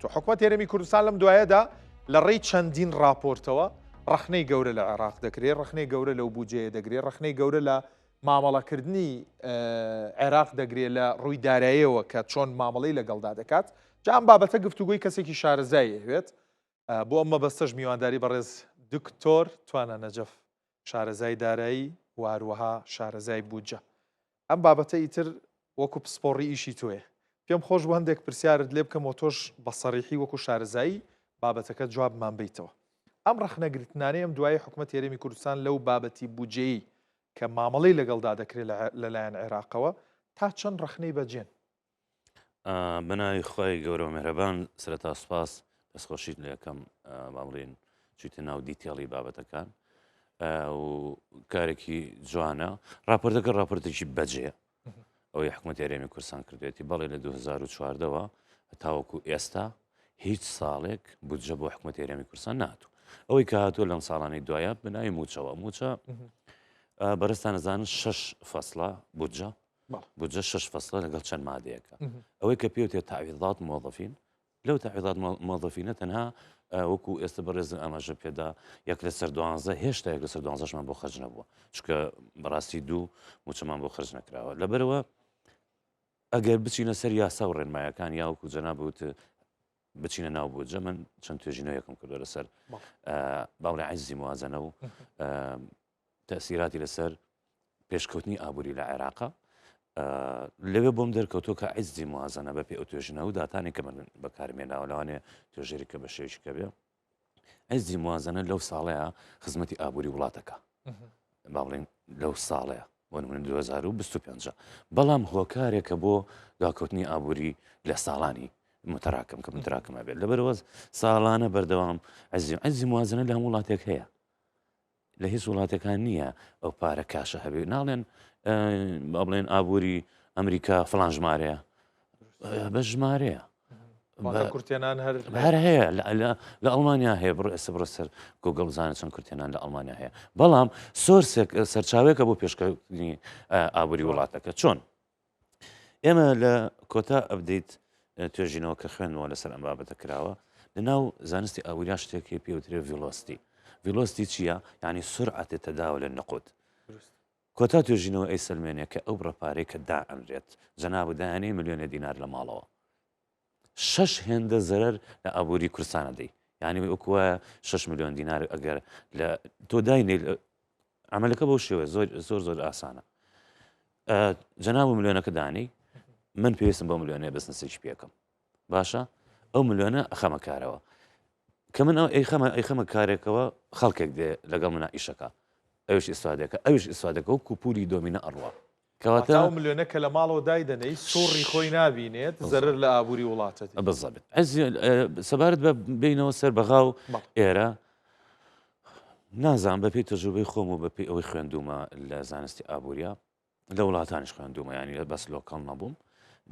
حکومەتی هەرێمی کوردستان لەم دوایەدا لە ڕێی چەندین ڕاپۆرتەوە ڕەخنەی گەورە لە عێراق دەکرێت، ڕەخنەی گەورە لەو بودجەیە دەگرێت، ڕەخنەی گەورە لە مامەڵەکردنی عێراق دەگرێت لە ڕووی دارایەوە کە چۆن مامەڵەی لەگەڵدا دەکات. جا ئەم بابەتە گفتوگۆی کەسێکی شارەزای ئەوێت. بۆ ئەم مەبەستەش میوانداری بەڕێز دکتۆر توانا نەجەف شارەزای دارایی و هەروەها شارەزای بودجە. ئەم بابەتە ئیتر وەکو پسپۆڕی ئیشی تۆیە. پێم خۆش بوو هەندێک پرسیارت لێ بکەم و تۆش بە سەریحی وەکو شارەزایی بابەتەکە جوابمان بەیتەوە. ئەم ڕەخنەگرتنانەی ئەم دوایەی حکومەتی هەرێمی کوردستان لەو بابەتی بودجەیەی کە مامەڵەی لەگەڵدا دەکرێت لەلایەن عێراقەوە تا چەند ڕەخنەی بەجێن؟ بەناوی خوای گەورە و میهرەبان سەرەتا سوپاس دەستخۆشیت لێ ئەکەم با بڵێین چویتە ناو detail ی بابەتەکان و کارێکی جوانە راپۆرتەکە راپۆرتێکی بەجێ ئەوەی حکوومەت هەرێمی کوردستان کردێتی بەڵێ لە 2014ەوە تاوەکو ئێستا هیچ ساڵێک بودجە بۆ حکوومەت هەرێمی کوردستان ناتوو ئەوەی کە هاتووە لەم ساڵانی دوایە بەناوی موچەوە موچە بەرزتان نەزانن شش فەسڵە بودجە بودجە شش فەسڵە لەگەڵ چەند مادەیەکە ئەوەی کە پێوتێ تعویضات موظفین لەو تعویضات موظفینە تەنها وەکو ئێستا بەڕێزن ئاماژە پێدا یەک لەسەر دوانزە هێشتا یەک لەسەر دوانزەشمان بۆ خەرج نەبووە چونکە بەڕاستی دوو موچەمان بۆ خەرج نەکراوە لەبەرەوە ئەگەر بچینە سەر یاسا و ڕێنمایەکان یاوەکو جەناب وت بچینە ناو بودجە من چەند توێژینەوەیەکم کردو لەسەر باڵی عەجزی موازنە و تەسیراتی لەسەر پێشکەوتنی ئابووری لە عێراقا لەوێ بۆم دەرکەوتووە کە عەجزی موازنە بە پێ ئەو توێژینەوە و داتانی کە من بەکارمێناوە لەوانەیە توێژەری کە بە شێوەیەکی کە بێ عەجزی موازنە لەو ساڵەیە خزمەتی ئابووری وڵاتەکە با بڵێن لەو ساڵەیە بۆ نمونە 2025 بەڵام هۆکارێکە بۆ داکەوتنی ئابووری لە ساڵانی متراکم کە متراکم ئەبێت لەبەرەوە ساڵانە بەردەوام عەجزی عەجزی موازنە لە هەموو وڵاتێک هەیە لە هیچ وڵاتەکان نییە ئەو پارە کاشە هەبێ ناڵێن با بڵێن ئابووری ئەمریکا فلان ژمارەیە بە ژمارەیە کورتێنان هەر هەر هەیە لە ئەڵمانیا هەیە بڕ ئێستا بڕە سەر گوگڵ بزانە چەند کورتێنان لە ئەڵمانیا هەیە بەڵام source ێک سەرچاوێکە بۆ پێشکەوتنی ئابووری وڵاتەکە چۆن ئێمە لە کۆتا update توێژینەوە کە خوێندمەوە لەسەر ئەم بابەتە کراوە لە ناو زانستی ئابووریا شتێکی پێوترێ velocity velocity چییە؟ یعنی سرعة تداول النقود کۆتا توێژینەوە ئەی سلمێنێ کە ئەو بڕە پارەی کە دائەنرێت جەناب دایانەی ملیۆنە دینار لە ماڵەوە شەش هێندە زەرەر لە ئابووری کوردستانە دەی یعنی وەکو وایە 6 میلیۆن دینار ئەگەر لە تۆ داینێ عملەکە بەو شێوە زۆر زۆر زۆر ئاسانە جەناب و ملیۆنەکە دانی من پێویستم بۆ ملیۆنەیە بزنسێکی پێکەم باشە ئەو ملیۆنە ئەخەمە کارەوە کە من ئەو ئەیخەمە ئەیخەمە کارێکەوە خەڵکێک دێ لەگەڵ منە ئیشەکە ئەوش ئیسفادەکە ئەوش ئیسفادەکە و کوپوری دۆمینە ئەڕوا کەواتە ئەو ملیۆنە کە لە ماڵەوە دایدەنێی سوڕی خۆی نابینێت زەرەر لە ئابووری وڵاتە بزەبت سەبارەت بە بینەوە سەر بەغا و ئێرە نازانم بەپێی تەجروبەی خۆم و بەپێی ئەوەی خوێندوومە لە زانستی ئابووریا لە وڵاتانیش خوێندوومە ینی لە بەس local نەبووم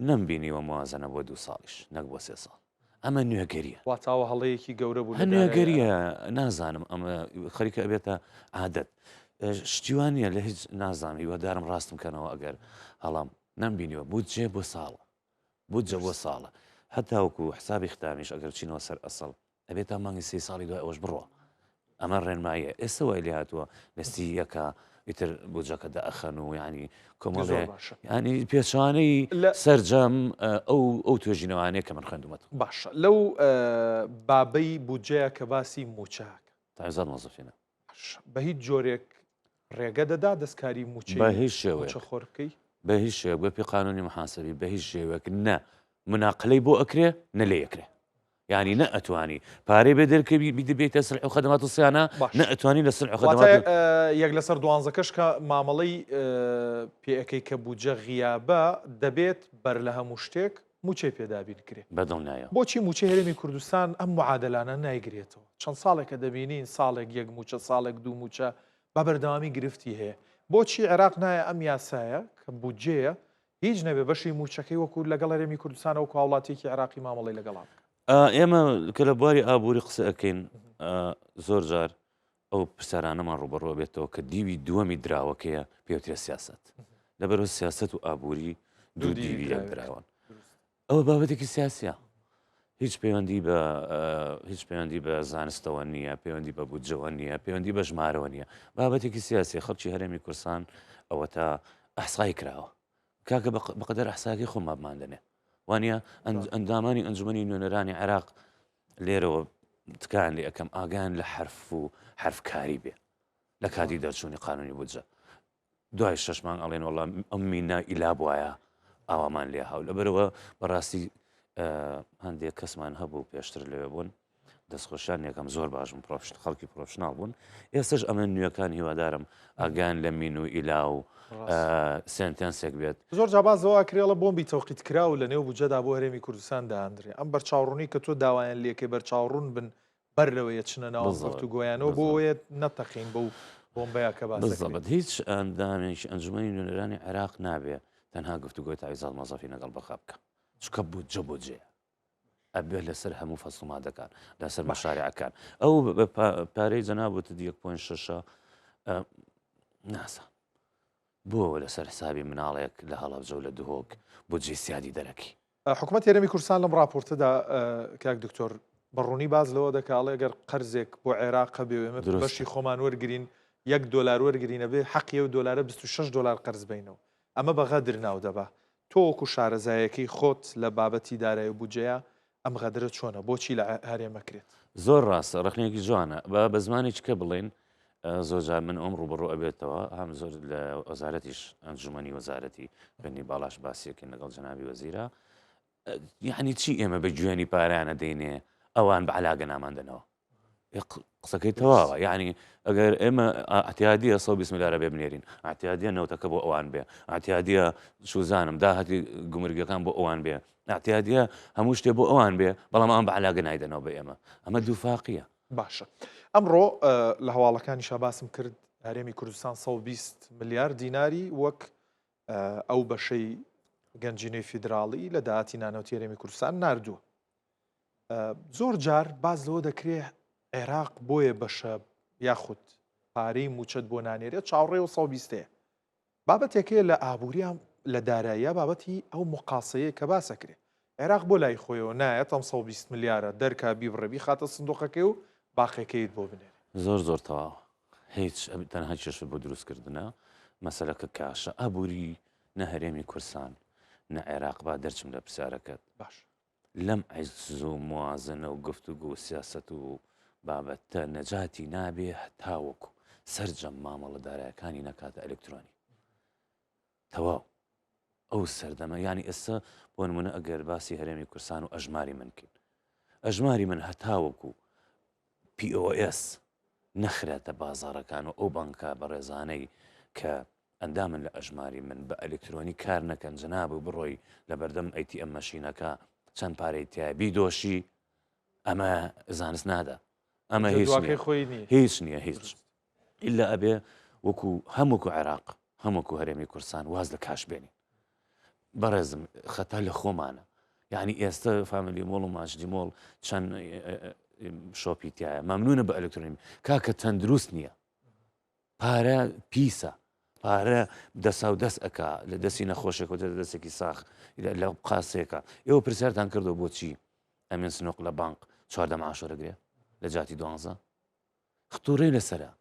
نەمبینیوە موازنە بۆ دوو ساڵیش نەک بۆ سێ ساڵ ئەمە نوێگەریە واتاوە هەڵەیەکی گەورە بوو لە نوێگەریە نازانم ئەمە خەریکە ئەبێتە عادەت شتیوان نییە لە هیچ نازانم هیوادارم ڕاستم کەنەوە ئەگەر هەڵام نەمبینیوە بودجێ بۆ ساڵە بودجە بۆ ساڵە هەتاوەکو حسابی ختامیش ئەگەر چینەوە سەر ئەسڵ ئەبێت تا مانگی سێی ساڵی دوای ئەوەش بڕوا. ئەمە ڕێنماییە. ئێستا وای لێ هاتووە لە سی یەکە ئیتر بودجەکە دائەخەن و یانی کۆمەڵێ زۆر باشە. یانی پێچەوانەی لە سەرجەم ئەو ئەو توێژینەوانەیە کە من خوێندوومەتەوە. باشە لەو بابەی بودجەیە کە باسی مووچە ئەکەن. تعویضات موظفینە. باشە بە هیچ جۆرێک ڕێگە دەدا دەستکاری مووچەی بە هیچ شێوەیەک. مووچەخۆر بکەی؟ بە هیچ شێوەیەک بە پێی قانوونی محاسبی بە هیچ شێوەیەک نە مناقلەی بۆ ئەکرێ نە لێی ئەکرێ. یانی نە ئەتوانی پارەی بێ دەرکەوی بیدەبێتە سلح و خدمات و صیانە نە ئەتوانی لە سلح و خدمات یەک لەسەر دوانزەکەش کە مامەڵەی پێەکەی کە بودجە غیابە دەبێت بەر لە هەموو شتێک موچەی پێدابین کرێ بەدڵنیایە بۆچی موچەی هەرێمی کوردستان ئەم معادلانە نایگرێتەوە چەند ساڵێکە دەبینین ساڵێک یەک موچە ساڵێک دوو موچە بە بەردەوامی گرفتی هەیە بۆچی عێراق نایە ئەم یاسایە کە بودجەیە هیچ نەبێ بەشی مووچەکەی وەکو لەگەڵ هەرێمی کوردستان وەکو هاوڵاتیەکی عێراقی مامەڵەی لەگەڵا بکات. ئێمە کە لە بواری ئابووری قسە ئەکەین زۆر جار ئەو پرسیارانەمان ڕووبەڕوو ئەبێتەوە کە دیوی دووەمی دراوەکەیە پێوترێ سیاسەت. لەبەرئەوە سیاسەت و ئابووری دوو دیوی یەک دراوەن. ئەوە بابەتێکی سیاسیە. هیچ پەیوەندی بە هیچ پەیوەندی بە زانستەوە نییە، پەیوەندی بە بودجەوە نییە، پەیوەندی بە ژمارەوە نییە. بابەتێکی سیاسیە، خەڵکی هەرێمی کوردستان ئەوەتا ئەحسای کراوە. کاکە بەقەدەر ئەحساکەی خۆمان بمان دەنێ. وانە ئەندامانی ئەنجومەنی نوێنەرانی عێراق لێرەوە تکایان لێ ئەکەم ئاگایان لە حرف و حرفکاری بێ لە کاتی دەرچوونی قانونی بودجە. دوای شەش مانگ ئەڵێن وەڵا ئەم مینا ئیلا بواە ئاوامان لێ هاو لەبەرەوە بەڕاستی هەندێک کەسمان هەبوو پێشتر لەوێ بوون دەستخۆشیان یەکەم زۆر باشم پرۆفشن خەڵکی professional بوون ئێستش ئەمە نوێەکان هیوادارم ئاگان لە مین و ئیلا و sentence ێک بێت. زۆر جا باس لەوە ئەکرێ ئەڵێ بۆمبی تەوقیت کراو لە نێو بودجەدا بۆ هەرێمی کوردستان دائەندرێ ئەم بەرچاوڕوونی کە تۆ داوایان لێکەی بەرچاوڕوون بن بەر لەوەیە چنە ناو ئەم گفتوگۆیانەوە بۆ ئەوەیە نەتەقین بەو بۆمبەیە کە باس دەکرێت. بالضبط هیچ ئەندامێکی ئەنجومەنی نوێنەرانی عێراق نابێ تەنها گفتوگۆی تەعویزات مۆزەفین لەگەڵ بەغا بکا چونکە بودجە بودجەیە ئەبێ لەسەر هەموو فەسڵ و مادەکان لەسەر مەشاریعەکان ئەو پارەی جەناب وتت یەک point شەشە نازانم بۆ لەسەر حسابی مناڵێک لە هەڵەبجە و لە دهۆک بودجەی سیادی دەرەکی. حکومەتی هەرێمی کوردستان لەم ڕاپۆرتەدا کاک دکتۆر بە ڕوونی باس لەوە دەکا ئەڵێ گەر قەرزێک بۆ عێراق هەبێ و ئێمە بەشی خۆمان وەرگین یەک دۆلار وەرگرین ئەبێ حەقی ئەو دۆلارە 26 دۆلار قەرز بینەوە ئەمە بە غەدر ناو دەبا تۆ وەکو شارەزایەکەی خۆت لە بابەتی دارایی و بودجەیە ئەم غەدرە چۆنە بۆچی لە هەرێم ئەکرێت؟ زۆر ڕاستە ڕەخنەیەکی جوانە با بە زمانێکی کە بڵێین زۆر جار من ئەم ڕووبەڕوو ئەبێتەوە هەم زۆر لە وەزارەتیش ئەنجومەنی وەزارەتی خوێندنی باڵاش باسیەکەین لەگەڵ جەنابی وەزیرە یعنی چی ئێمە بە گوێنی پارانە دەینێ ئەوان بە علاگە نامان دەنەوە قسەکەی تەواوە یعنی ئەگەر ئێمە اعتیادیە 120 ملیارە بێ بنێرین اعتیادیە نەوتەکە بۆ ئەوان بێ اعتیادیە سوزانم داهاتی گومرگەکان بۆ ئەوان بێ اعتیادیە هەموو شتێ بۆ ئەوان بێ بەڵام ئەم بە علاگە نایدەنەوە بە ئێمە ئەمە دووفاقیە. باشە ئەمڕۆ لە هەواڵەکانیشا باسم کرد هەرێمی کوردستان 120 ملیار دیناری وەک ئەو بەشەی گەنجینەی فیدراڵی لە داهاتی نانەوتی هەرێمی کوردستان ناردووە زۆر جار باز لەوە دەکرێ عێراق بۆیە بەشە یاخود پارەی موچەت بۆ نانێرێت چاوەڕێ و 120 بابەتێک هەیە لە ئابووریا لە داراییا بابەتی ئەو مقاسەیە کە باس ئەکرێ. عێراق بۆ لای خۆیەوە نایەت ئەم 120 ملیارە دەرکا بیبڕێ بیخاتە سندوقەکەی و باقیەکەیت بۆ بنێرێ. زۆر زۆر تەواوە هیچ تەنها کێشە بۆ دروست کردنە مەسەلەکە کاشە ئابووری نە هەرێمی کورسان نە عێراق با دەرچم لە پرسیارەکەت باش. لەم عجز و موازنە و گفتوگۆ و سیاسەت و بابەتە نەجاتی نابێ هەتاوەکو سەرجەم مامەڵە دارایەکانی نەکاتە ئەلکترۆنی تەواو ئەو سەردەمە یانی ئێستا بۆ نمونە ئەگەر باسی هەرێمی کورسان و ئەژماری من بکەین ئەژماری من هەتاوەکو POS نەخرێتە بازاڕەکان و ئەو بانکە بەڕێزانەی کە ئەندامن لە ئەژماری من بە ئەلکترۆنی کار نەکەن جەناب و بڕۆی لە بەردەم ATM machine ەکە چەند پارەی تایە بیدۆشی ئەمە زانست نادا ئەمە هیچ نییە هیچ نییە هیچ ئللا ئەبێ وەکو هەمووکو عێراق هەمووکو هەرێمی کوردستان واز لە cash بێنین بەڕێزم خەتا لە خۆمانە یعنی ئێستا فامیلی مۆڵ و ماجدی مۆڵ چەند shop ی تایە مەمنونە بە ئەلکترۆنی کاکە تەندروست نییە پارە پیسە پارە دەسا و دەست ئەک لە دەستی نەخۆشێک و دەستێکی ساخ لە قاسێکە ئێوە پرسیارتان کردو بۆچی ئەمێن سنۆق لە بانق چواردە معاشۆرەگرێ لە جاتی دوانزە ختوڕەی لەسەرە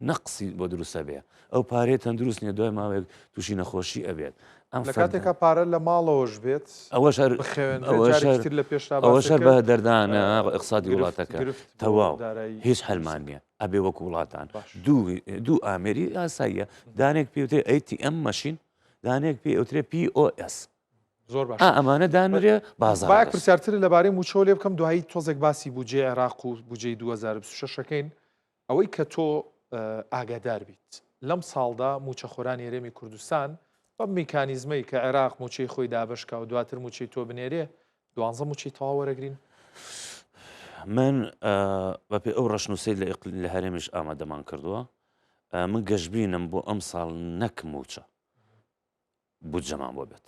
نەقسی بۆ دروستە بێ ئەو پارەیە تەندروست نیە دوای ماوەیەک تووشی نەخۆشی ئەبێت ئەم لە کاتێکا پارە لە ماڵەوەش بێت ئەوەش هەر بخێنتر لە پێش ئەوەش هەر بە دەردانە ئەقسادی وڵاتەکە تەواو هیچ هەلمان نییە ئەبێ وەکو وڵاتان دوو ئامێری ئاساییە دانێک پێوتێ ATM machine دانێک پێ ئەوترێ POS زۆر باش ئەمانە دانرێ بازار با پرسیارتر لەبارەی مووچەوە لێ بکەم دوایی تۆزێک باسی بودجەی عێراق و بودجەی 2026 ەکەین ئەوەی کە تۆ ئاگادار بیت لەم ساڵدا مووچەخۆرانی هەرێمی کوردستان بەم میکانیزمەی کە عێراق مووچەی خۆی دابەشکا و دواتر مووچەی تۆ بنێرێ دوانزە مووچەی تەواو وەرەگرین؟ من بەپێ ئەو ڕەشنووسەی لە هەرێمیش ئامادەمان کردووە من گەشببینم بۆ ئەم ساڵ نەک مووچە بودجەمان بۆ بێت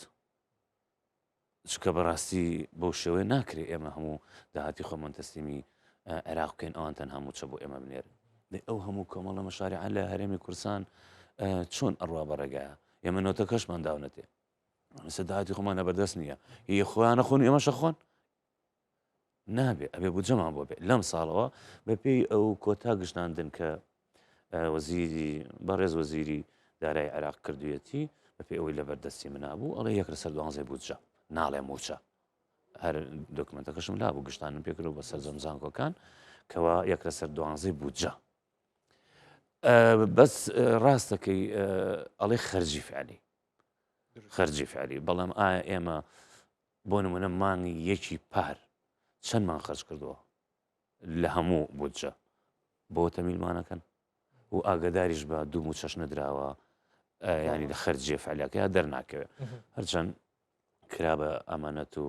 چونکە بەڕاستی بەو شێوەیە ناکرێت ئێمە هەموو داهاتی خۆمان تەسلیمی عێراق بکەین ئەوان تەنها مووچە بۆ ئێمە بنێرن دەی ئەو هەموو کۆمەڵە مەشاریعە لە هەرێمی کوردستان چۆن ئەڕوا بە ڕێگایە ئێمە نۆتەکەشمان داونەتێ ئەمسە داهاتی خۆمان لەبەردەست نییە هی خۆیانە خۆن ئێمەشە خۆن. نابێ ئەبێ بودجەمان بۆ بێ لەم ساڵەوە بەپێی ئەو کۆتا گشتاندن کە وەزیری بەڕێز وەزیری دارای عێراق کردویەتی بەپێی ئەوەی لەبەر دەستی منا بوو ئەڵێ یەک لەسەر دوانزەی بودجە ناڵێ موچە هەر دۆکمنتەکەشم لا بوو گشتانم پێکرد بە سەرجەم زانکۆکان کەوا یەک لەسەر دوانزەی بودجە بەس ڕاستەکەی ئەڵێ خەرجی فعلی خەرجی فعلی بەڵام ئایا ئێمە بۆ نمونە مانگی یەکی پار چەندمان خەرج کردووە لە هەموو بودجە بۆ تەمیلمانەکەن و ئاگداریش بە دوو موچەش نەدراوە ینی لە خەرجیە فعلەکە دەرناکەوێت هەرچەند کرا بە ئەمانەت و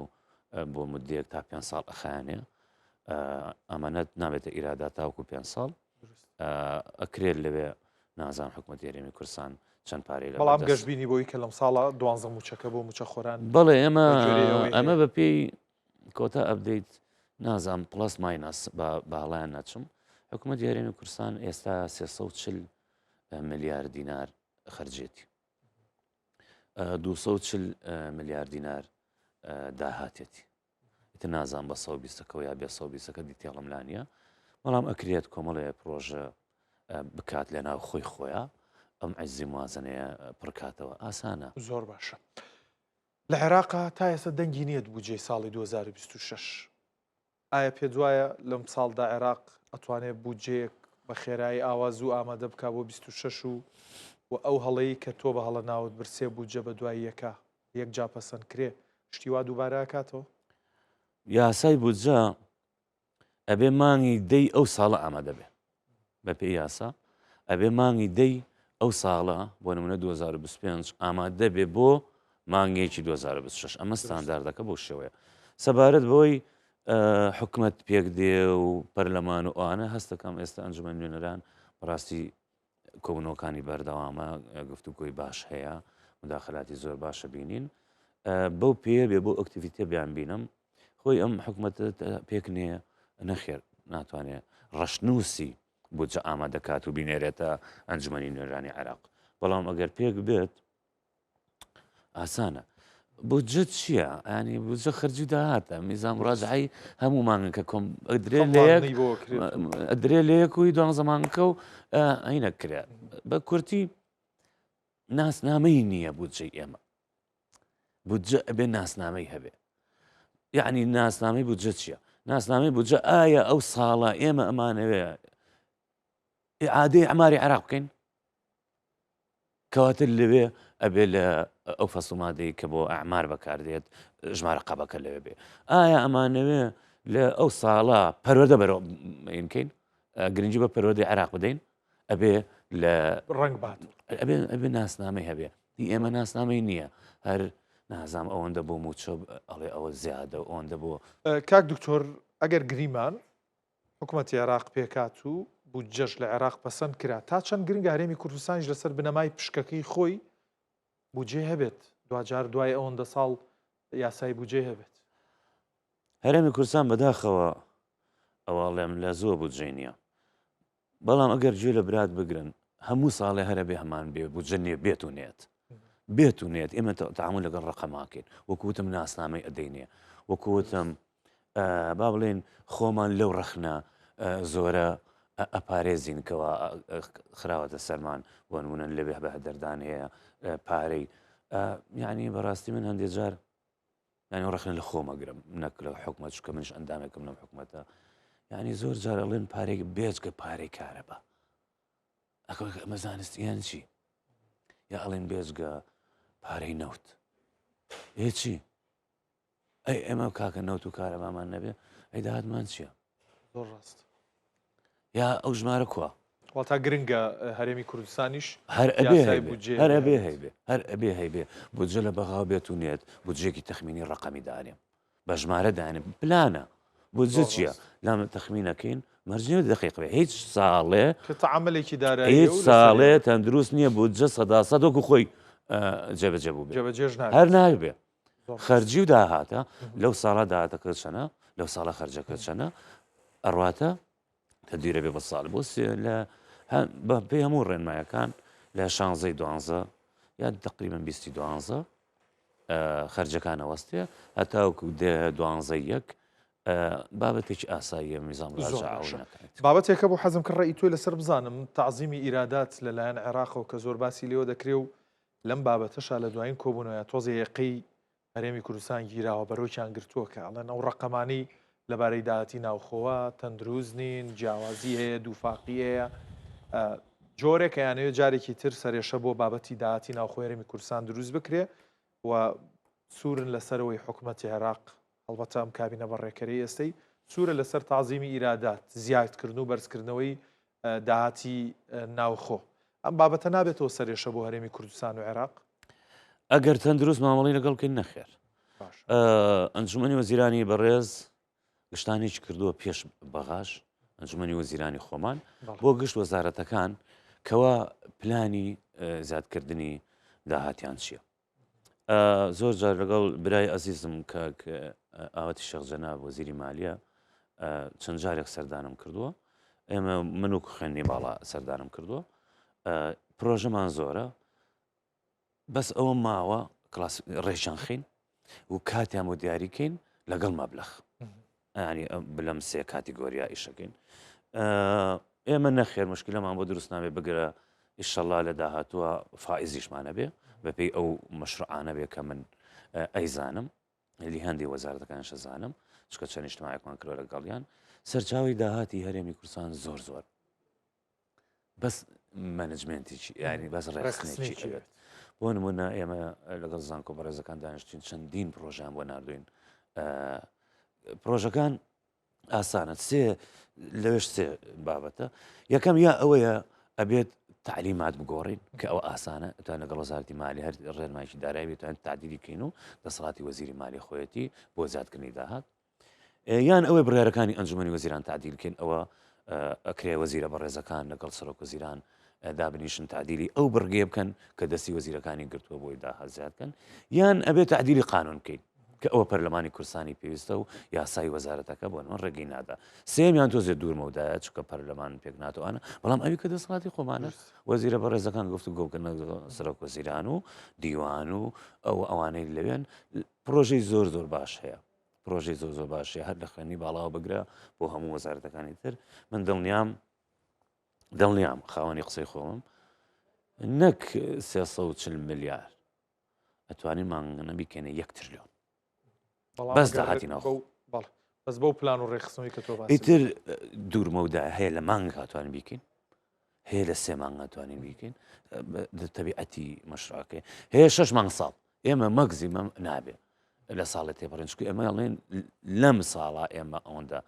بۆ مدەیەک تا پێ ساڵ ئەخایانێ ئەمانەت نابێتە ئیرادا تاوکو پێ ساڵ ئەکرێت لەوێ نازان حکوومەت هەرێمی کوردستان چەند پارەی لە بەڵام گەشببینی بۆی کە لەم ساڵە دوانزە موچەکە بۆ موچە خۆران بەڵێ ئێمە ئەمە بە پێی کۆتا update نازام plus minus باڵیان نەچم حکوومەت هەرێمی کوردستان ئێستا 340 ملیار دینار خەرجێتی 240 ملیار دینار داهاتێتی ئیتر نازانم بە 120 ەکەوە یا بێ 120 ەکە detail م لا نییە بەڵام ئەکرێت کۆمەڵێ پرۆژە بکات لە ناو خۆی خۆیان ئەم عەجزی موازنەیە پڕکاتەوە ئاسانە. زۆر باشە لە عێراقا تا ئێستا دەنگی نییە بودجەی ساڵی 2026 ئایا پێت وایە لەم ساڵدا عێراق ئەتوانێت بودجەیەک بە خێرایی ئاوا زوو ئامادە بکا بۆ 26 و و ئەو هەڵەی کە تۆ بە هەڵە ناوت برد سێ بودجە بە دوای یەکا یەکجا پەسەند کرێ شتی وا دووبارە ئەکاتەوە؟ یاسای بودجە ئەبێ مانگی دەی ئەو ساڵە ئامادە بێ بەپێی یاسا ئەبێ مانگی دەی ئەو ساڵە بۆ نمونە 2025 ئامادە بێ بۆ مانگێکی 2026 ئەمە ستانداردەکە بۆ شێوەیە سەبارەت بۆی حکومت پێک دێ و پەرلەمان و ئەوانە هەستەکەم ئێستا ئەنجومەن نوێنەران بەڕاستی کۆبوونەوەکانی بەردەوامە، گفتوگۆی باش هەیە، مداخلاتی زۆر باشە بینین. بەو پێیە بێ بۆ activity ە بیان بینم خۆی ئەم حکوومەتە پێک نییە نەخێر ناتوانێت ڕەشنووسی بودجە ئامادەکات و بینێرێتە ئەنجومەنی نوێنەرانی عێراق بەڵام ئەگەر پێک بێت ئاسانە. بودجە چییە؟ ینی بودجە خەرجی داهاتە میزان مراجعەی هەموو مانگەکە کۆم ئەدرێ لە یەک ئەدرێ لە یەک و دوانزە مانگەکە و ئەینە کرێ بە کورتی ناسنامەی نییە بودجەی ئێمە بودجە ئەبێ ناسنامەی هەبێ یعنی ناسنامەی بودجە چییە؟ ناسنامەی بودجە ئایا ئەو ساڵە ئێمە ئەمانەوێ ئیعادەی ئەماری عێراق بکەین کەواتە لەوێ ئەبێ لە ئەو فەسڵ و مادەی کە بۆ ئەعمار بەکاردێت ژمارە قەبەکە لەوێ بێ ئایا ئەمانەوێ لە ئەو ساڵە پەروەردە بەرەوە بکەین گرنگی بە پەروەردەی عێراق بدەین ئەبێ لە ڕنگ بات ئەبێ ئەبێ ناسنامەی هەبێ ئێمە ناسنامەی نییە هەر نازام ئەوەندە بۆ موچە ئەڵێ ئەوە زیادە ئەوەندە بۆ کاک دکتۆر ئەگەر گریمان حکومەتی عێراق پێکهات و بودجەش لە عێراق پەسەند کرا، تا چەند گرنگە هەرێمی کوردستانیش لەسەر بنەمای پشکەکەی خۆی بودجەی هەبێت، دواجار دوای ئەوەندە ساڵ یاسای بودجەی هەبێت؟ هەرێمی کوردستان بەداخەوە ئەوە ئەڵێم لە زووە بودجەی نییە، بەڵام ئەگەر گوێ لە برات بگرن هەموو ساڵێ هەرە بێ هەمان بێ بودجە نیە بێت و نێت بێت و نێت ئێمە تەعامول لەگەڵ ڕقەماکەین وەکو وتم ناسنامەی ئەدەینێ وەکو وتم با بڵێن خۆمان لەو ڕەخنە زۆرە ئەپارێزین کەوا خراوەتە سەرمان بۆ نمونە لەوێ بە هەدەردان هەیە پارەی یعنی بەڕاستی من هەندێک جار یعنی ڕەخنە لە خۆم ئەگرم نەک لە حکومەت چونکە منیش ئەندامێکم لەم حکومەتە یعنی زۆر جار ئەڵێن پارێک بێجگە پارەی کارەبا ئەمە زانستیان چی یا ئەڵێن بێجگە پارەی نەوت ئێ چی ئەی ئێمە کاکە نەوت و کارەبامان نەبێ ئەی داهاتمان چییە؟ زۆر ڕاست. یا ئەو ژمارە کوا؟ واتا گرنگە هەرێمی کوردستانیش هەر ئەبێ هەر ئەبێ هەیبێ هەر ئەبێ هەیبێ بودجە لە بەغا بێت و نێت بودجێکی تەخمینی ڕقەمی دانێ بە ژمارە دانێ پلانە بودجە چییە لام تەخمینەکەین مەرجنیە دقیق بێ هیچ ساڵێ کە تعاملێکی دارایی هیچ ساڵێ تەندروست نییە بودجە سەدا سەد وەکو خۆی جێبەجێ بوو جێبەجێش هەر نابێ خەرجی و داهاتە لەو ساڵە داهاتەکە چەنە لەو ساڵە خەرجەکە چەنە ئەڕاتە تەدیرە بێ بە ساڵ بۆ لە بە پێی هەموو ڕێنمایەکان لە شانزەی دوانزە یا تقریبا بیستی دوانزە خەرجەکان ئەوەستێ هەتاوکو دوانزە یەک. بابەتێکی ئاساییە میزان ڕاجعە نەکات. بابەتێکە بۆ حەزم کرد ڕەئی تۆی لەسەر بزانم تەعزیمی ئیرادات لەلایەن عێراقەوە کە زۆر باسی لێوە دەکرێ و لەم بابەتەشا لە دوایین کۆبوونەوەیا تۆزێ یەقەی هەرێمی کوردستان گیراوە بەرۆکیان گرتووە کە ئەڵێن ئەو ڕەقەمانەی لەبارەی داهاتی ناوخۆوە تەندروست نین، جیاوازی هەیە، دووفاقی هەیە. جۆرێک ئەیانەوێت جارێکی تر سەرێشە بۆ بابەتی داهاتی ناوخۆی هەرێمی کوردستان دروست بکرێ و سوورن لەسەرەوەی حکومەتی عێراق هەڵبەتە ئەم کابینە بەڕێکەرەی ئێستەی سوورە لەسەر تازیمی ئیرادات زیادکردن و بەرزکردنەوەی داهاتی ناوخۆ. ئەم بابەتە نابێتەوە سەرێشە بۆ هەرێمی کوردستان و عێراق؟ ئەگەر تەندروست مامەڵی لەگەڵ بکەین نەخێر. ئەنجومەنی وەزیرانی بەڕێز گشتانێکی کردووە پێش بەغاش ئەنجومەنی وەزیرانی خۆمان بۆ گشت وەزارەتەکان کەوا پلانی زیادکردنی داهاتیان چییە. زۆر جار لەگەڵ برای ئەزیزم کاک ئاوەتی شێخ جەناب وەزیری مالیە چەند جارێک سەردانم کردووە ئێمە من و خوێندنی باڵا سەردانم کردووە پرۆژەمان زۆرە بەس ئەوە ماوە کلاس ڕێژیان خین و کاتیان بۆ دیاریکەین لەگەڵ مەبلەخ ینی بلەم سێ کاتیگۆریا ئیشەکەین ئێمە نەخێر مشکلەمان بۆ دروست نابێ بگرە ئیشەڵا لە داهاتووە فائزیشمانە بێ بەپێی ئەو مەشروعانە بێ کە من ئەیزانم لی هەندی وەزارەتەکان شەزانم چکە چەند نیشتمایەکمان کرۆ لەگەڵیان سەرچاوی داهاتی هەرێمی کوردستان زۆر زۆر بەس مەنجمنتێکی ینی بەس ڕێکخستنێکی ئەوێت بۆ نمونە ئێمە لەگەڵ زانکۆ بەڕێزەکان دانیشتین چەندین پرۆژان بۆ نردوین پرۆژەکان ئاسانە سێ لەوێش سێ بابەتە یەکەم یا ئەوەیە ئەبێت تعلیمات بگۆڕین کە ئەوە ئاسانە توان لەگەڵ وەزارەتی مالی هەر ڕێنمایکی دارایی بێتوان تعدیلی کەین و دەسەڵاتی وەزیری مالی خۆیەتی بۆ زیادکردنی داهات یان ئەوەی بڕیارەکانی ئەنجومەنی وەزیران تعدیل کەین ئەوە ئەکرێ وەزیرە بەڕێزەکان لەگەڵ سەرۆک وەزیران دابنیشن تعدیلی ئەو بڕگەیە بکەن کە دەستی وەزیرەکانی گرتووە بۆی داهات زیاد بکەن یان ئەبێ تعدیلی قانون بکەین کە ئەوە پەرلەمانی کوردستانی پێویستە و یاسای وەزارەتەکە بۆ من ڕێگەی نادا سێمیان تۆزێ دوور مەودایە چونکە پەرلەمان پێک ناتوانە بەڵام ئەوی کە دەسەڵاتی خۆمانە وەزیرە بەڕێزەکان گفت و گۆکردن سەرۆک وەزیران و دیوان و ئەو ئەوانەی لەوێن پرۆژەی زۆر زۆر باش هەیە پرۆژەی زۆر زۆر باشە هەر لە خوێندنی باڵاوە بگرە بۆ هەموو وەزارەتەکانی تر من دڵنیام دڵنیام خاوەنی قسەی خۆمم نەک 340 ملیار ئەتوانین مانگانە بیکەینە یەک ترلیۆن بەس داهاتی ناوخۆ بەس بەو پلان و ڕێکخستنەوەی کە تۆ باسی ئیتر دوورمەودا هەیە لە مانگ هاتوان بیکەین هەیە لە سێ مانگ هاتوانین بیکەین تەبیعەتی مەشراکەی هەیە شش مانگ ساڵ ئێمە مەگزیمەم نابێ لە ساڵێ تێپەڕین چکو ئێمە ئەڵێن لەم ساڵا ئێمە ئەوەندە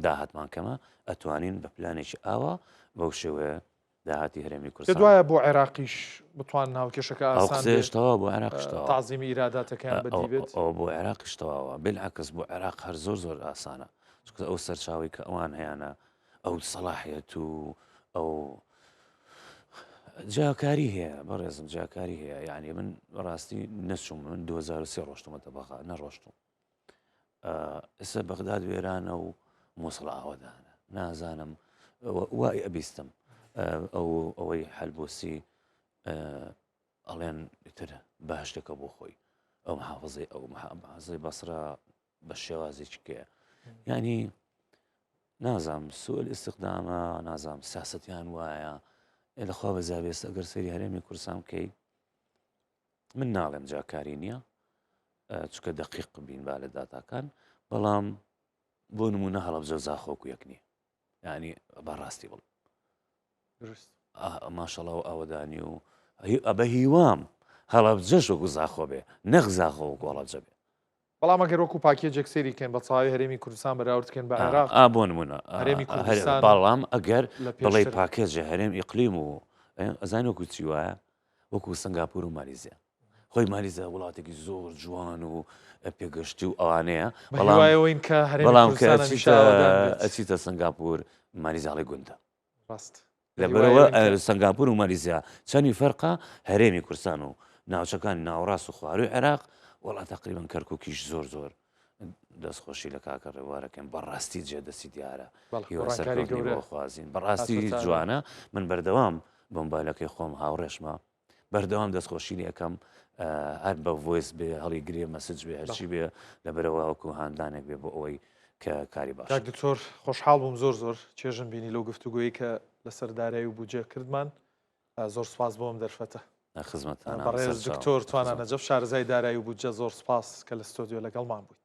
داهاتمان کەمە ئەتوانین بە پلانێکی ئاوا بەو شێوەیە داهاتی هەرێمی کوردستان دوایە بۆ عێراقیش بتوان هاوکێشەکە ئەو ئاسان قسەیەش بێ تەواو بۆ عێراقیش تەواوە تەعزیمی ئیراداتەکەیان بەدی بێت ئەوە بۆ عێراقیش تەواوە بالعکس بۆ عێراق هەر زۆر زۆر ئاسانە چونکە ئەو سەرچاوەی کە ئەوان هەیانە ئەو سەڵاحیەت و ئەو جیاکاری هەیە بەڕێزم جیاکاری هەیە یعنی من بەڕاستی نەچووم من 2023 ڕۆشتمەتە بەغا نەڕۆشتم ئێستا بەغداد وێرانە و مووسڵ ئاوەدانە نازانم وای ئەبیستم ئەو ئەوەی حەلبوسی ئەڵێن ئیتر باشتەکە بۆ خۆی ئەو محافظەی ئەو محافظەی بەسرە بە شێوازێکی کەیە ینی نازانم سوئل ئیسیقدامە نازانم سیاسەتیان وایە لەخوا بەزابێست ئەگەر سەری هەرێمی کوردستان بکەی من ناڵێم جاکاری نییە چکە دەقیق بین با لە داتاکان بەڵام بۆ نمونە هەڵەبجە زاخۆکو یەک نییە ینی بەڕاستی بڵ دروست ماشەڵا و ئاوەدانی و بە هیوام هەڵەبجەش وەکو زاخۆ بێ نەک زاخۆ وەکو هەڵەبجە بێ بەڵام ئەگەر وەکو package ێک سەیری کەین بە چاوی هەرێمی کوردستان بەراورد کەین بە عێراق ئا بۆ نمونە هەرێمی کوردستان بەڵام ئەگەر لە بڵێی پێشترە. package ی هەرێم ئیقلیم و ئەزانی وەکو چی وایە وەکو سنگاپور و مالیزیا خۆی مالیزیا وڵاتێکی زۆر جوان و پێگەشتی و ئەوانەیە بە بەڵام هیوای ئەوەین کە هەرێمی بەڵام کە کوردستان هەمیشە ئەچیتە ئاوەدان بێت. ئەچیتە سنگاپور مالیزیا ئەڵێ گوندە ڕاست. لەبەرئەوە سەنگاپور و مالیزیا چەنی فەرقە هەرێمی کوردستان و ناوچەکانی ناوەڕاست و خواروی عێراق وەڵا تەقریبەن کەرکوکیش زۆر زۆر دەستخۆشی لە کاکە ڕێوارەکەم بەڕاستی جێ دەستی دیارە هیوا سەرکەوتنی بۆ خوازین بەڕاستی جوانە من بەردەوام بۆمبایلەکەی خۆم هاوڕێشمە بەردەوام دەستخۆشی لێ ئەکەم هەر بە voice بێ هەڵی گرێ message بێ هەرچی بێ لەبەرەوە وەکو هاندانێک بێ بۆ ئەوەی کە کاری باش. کاک دکتۆر خۆشحاڵ بووم زۆر زۆر چێژم بینی لەو گفتوگۆی کە لەسەر دارایی و بودجە کردمان زۆر سپاس بۆ ئەم دەرفەتە. لە خزمەتتانام بەڕێز سەرچاوم. دکتۆر توانا نەجەف شارەزای دارایی و بودجە زۆر سپاس کە لە ستۆدیۆ لەگەڵمان بوویت.